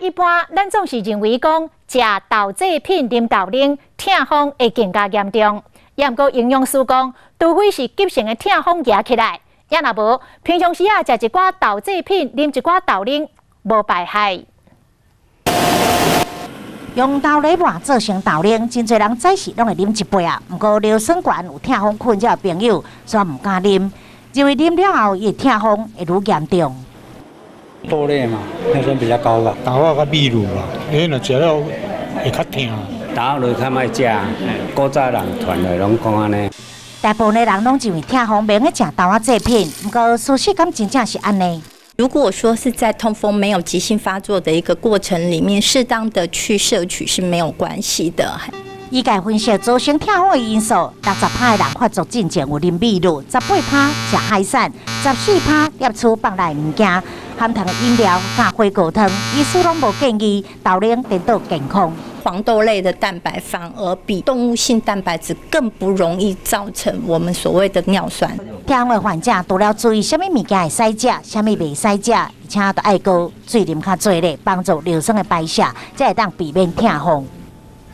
一般咱總是認為講，食豆製品、啉豆奶，疼風會更加嚴重。也毋過營養師講，除非是急性的疼風惹起來，也若無，平常時啊食一寡豆製品、啉一寡豆奶，無排害。用豆泥磨做成豆奶，真濟人早時攏會啉一杯啊。毋過尿酸懸有疼風困擾的朋友，煞毋敢啉，認為啉了後，伊的疼風會愈嚴重。豆類嘛，尿酸比較高吧。豆仔較秘魯吧，你若食了會較疼。豆類較莫食，古早人傳來攏講按呢。大部分的人攏認為疼風袂用食豆仔製品，毋過事實敢真正是按呢？如果說是在痛風沒有急性發作的一個過程裡面，適當的去攝取是沒有關係的。醫界分析造成疼風的因素，60趴的人發作進前有啉秘魯，18趴食海產，14趴攝取放辣的物件，含糖的飲料佮火鍋湯，醫師攏無建議豆奶顛倒健康。黃豆類的蛋白反而比動物性蛋白質更不容易造成我們所謂的尿酸。疼風的患者除了注意啥物物件會使食，啥物袂使食，而且都愛閣水啉較濟咧，幫助尿酸的排泄，才會當避免疼風。